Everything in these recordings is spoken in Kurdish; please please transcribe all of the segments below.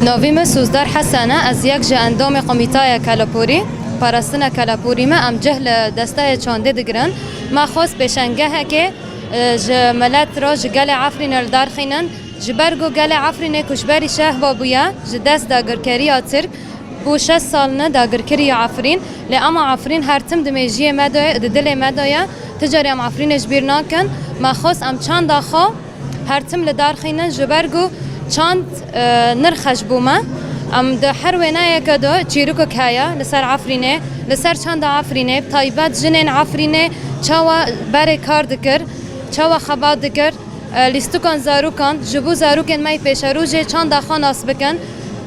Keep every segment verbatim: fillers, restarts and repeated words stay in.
Navê min Sozdar Hesen e, ez yek ji endamê Komîtaya Keleporî, Parastina Keleporî me, em cih li desteya çandê digirin. Me xwest pêşengehekê, e, ji milet re, ji gelê Efrînê li dar xînin. Ji ber ku gelê Efrînê ku ji berî şehba bûye, ji dest dagirkeriya Tirk, bû şeş sal ne dagirkirî Efrîn, lê ema Efrîn her tim di mêjiyê me de, di dilê me de ye. Ti carî em Efrînê ji bîr nakin. Me xwest em çanda xwe her tim li dar xînin, ji ber ku çand, e, nirxe ji bo me. Em di her wêneyeke de çîrokek heye li ser Efrînê, li ser çanda Efrînê, bi taybet jinên Efrînê çawa berê kar dikir, çawa xebat dikir, e, lîstikan zarokan, ji bo zarokên me yê pêşerojê çanda xwe nas bikin.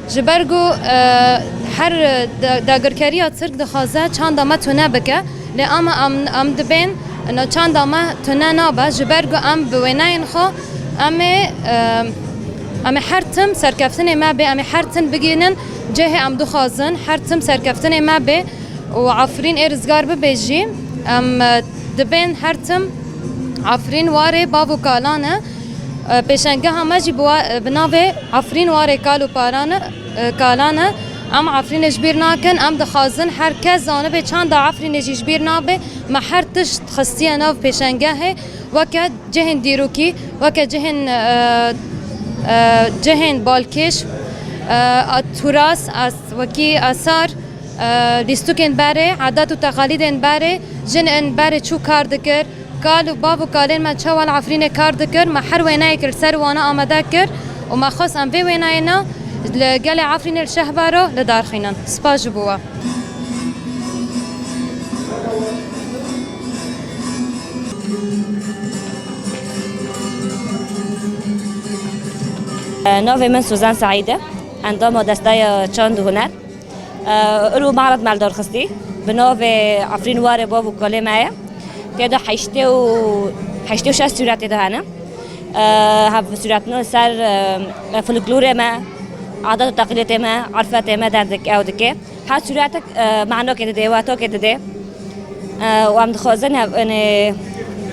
Ji ber ku, e, her, e, da-, dagirkeriya Tirk dixwaze çanda me tune bike. Lê ama em, em dibên, no, çanda me tune nabe, ji ber ku em bi wêneyên xwe, em ê, e, em ê her tim serkeftinê me bê, em ê her tim bigihînin cihê em dixwazin, her tim serkeftinê me bê û Efrîn ê rizgar bibe jî. Em, e, dibên her tim Efrîn warê bav û kalan e. E, pêşengeha me jî bi wa-, bi navê Efrîn warê kal û paran e, e, kalan e. Em Efrînê ji bîr nakin, em dixwazin her kes zanibe çanda Efrînê jî ji bîr nabe. Me her tişt xistiye nav pêşengehê, weke cihên dîrokî, weke cihên, e, e, cihên balkêş, e, a-, turas, as-, wekî asar, e, lîstikên berê, adet û teqalîdên berê, jinên berê çû kar dikir, kal û bav û kalên me çawa li Efrînê kar dikir, me her wêneyekê li ser wana amade kir û me xwest em vê wêneyê ne li gelê Efrînê li şehba re li dar xînin. Spas ji bo we. Navê min Suzan Seîd e. Endama Desteya Çand û Huner. Îro me'red me li dar xistî. Bi navê Efrîn Warê Bav û Kalê me ye. Tê de heştê û, heştê û şeş sûretê de hene. Hev sûretno li ser, e, folklorê me, adet û teqlîdê me, erfetê me derdike, ew dike. Her sûretek, e, manokê dide, wetokê dide. E, û em dixwazin hev, yanî,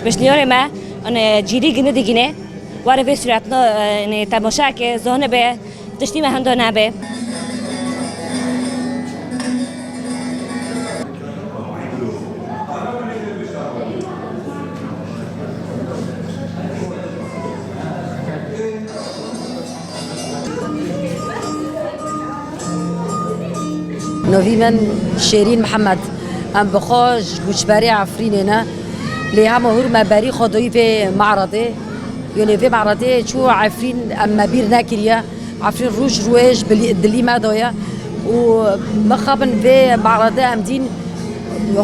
pişniyarê me, yanî, cîrî gini digîne. Were vê sûretno, e, yanî, temaşa ke, zanibe, tiştî me hendo nebe. Navî min Şêrîn Mihemed. Em bi xwe ji koçberê Efrînê ne. Lê hema hûr me berî xwe dayî vê me'redê. Yanî vê me'redê çû Efrîn em me bîr nekiriye. Efrîn roj rûyê ji bilî-, dilî me de ye. Û mixabin vê me'redê em dîn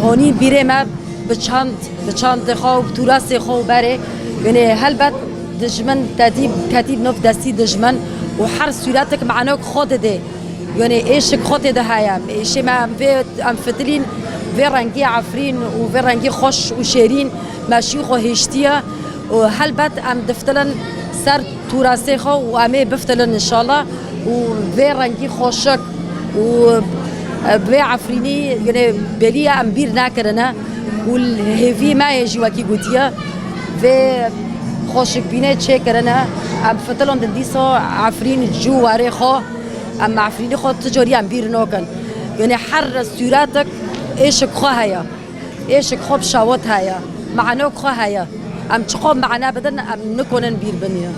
honî bîrê me bi çand, bi çandê xwe û bi tûrasê xwe û berê. Yanî helbet dijmin tedî ketî nov destî dijmin û her sûretek me'nok xwe didê. Yanî êşik xwe tê de heye. Êşê me em vê, em fitilîn vê rengî Efrîn û vê rengî xweş û şêrîn me şî xwe hêştiye û helbet em diftilin ser tûrasê xwe û em ê biftilin inşallah û vê rengî xweşik û, e, vê Efrînî, yanî belî ye em bîr nekirine û li hêvî me yê jî wekî gotiye vê xweşikbînê çêkirine. Em fitilin din dîsa Efrîn cû warê xwe, em Efrînî xwe tu carî em bîr nakin. Yanî her sûretek êşik xwe heye. Êşik xwe bi şawat heye, me'nok xwe heye. Em çiqo me'ne bidin, em nikonin bîr bin ya.